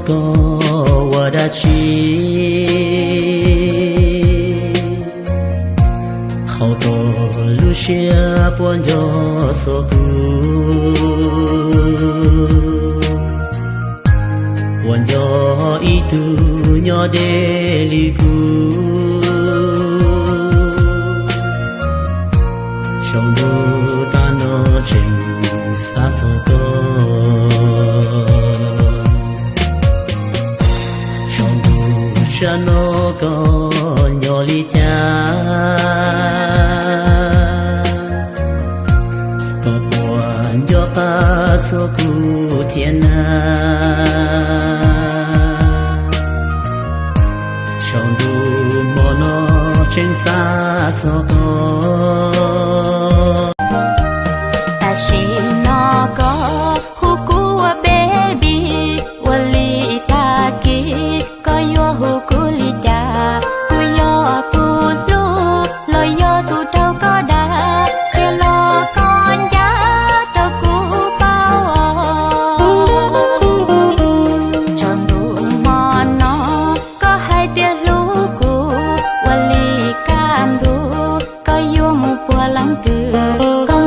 Koj ua dab tsi? Qhov koj lub siab puas nco txog kuv? Puas nco ib tug nyob deb li kuv? Saum ntuj tag no tseem xav txog koj. Saum ntuj sab no koj nyob li cas? Koj puas nco qab txog kuv thiab na? Saum ntuj hmo no tseem xav txog koj. Tam sim no koj hu kuv ua baby, ua li tag kis koj yuav hu kuv li cas? Kuv yog tus hlub los yog tus raug koj dag, qhia los koj ncav rau kuv paub. Tsaus ntuj hmo no koj hais tias hlub kuv, ua li kaj ntug koj yuav mus puag leej twg? Koj